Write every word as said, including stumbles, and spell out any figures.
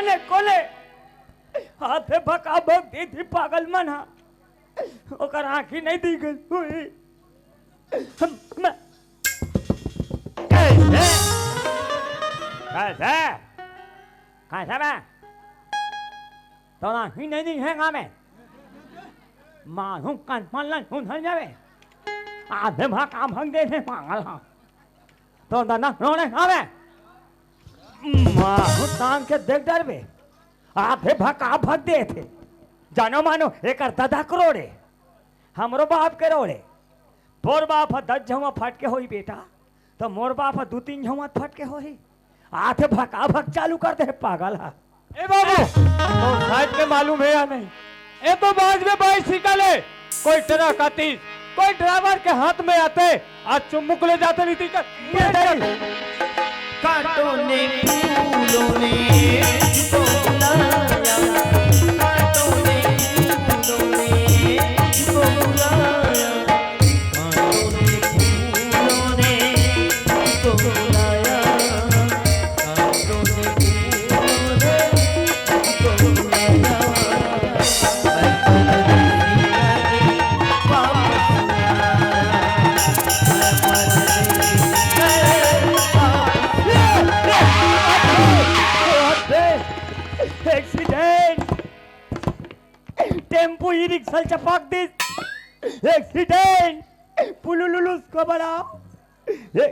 ले कोले। आधे भका भक देथे पागल मन हा। ओकर आँखी नहीं दी गई हुई। हम, मैं, कैसे? कैसे? कैसे बे? तोर आँखी नहीं दी है का बे? मारू कनपन ला सुन हर जावे। आधे भका भक देथे पागल हा। तोर दादा रोने का बे? मारू तान के देख डरबे। आधे भका भक देथे। जानो मानो, एकर दादा के रोड़े, हमरो बाप के रोड़े। तोर बाप ह दस झउहा फटके होही बेटा, त मोर बाप ह दू तीन झउहा फटके होही। आधे भका भक चालू कर दे पागल ह। ए बाबू, तो साहब के मालूम है या नहीं? ए तो बाज में बाइसिकल है, कोई ट्रक आतिस, कोई ड्राइवर के हाथ में आते, आज चुम्मुक ले जाते रीति का। ये नहीं। कांटों ने फूलों ने तुझको बुलाया, कांटों ने फूलों ने तुझको बुलाया, कांटों ने फूलों ने तुझको बुलाया, कांटों ने फूलों ने तुझको बुलाया। एक्सीडेंट। टेम्पू ई रिक्शा ल चपक दिस। एक्सीडेंट। पुलुलुलुस को बड़ा।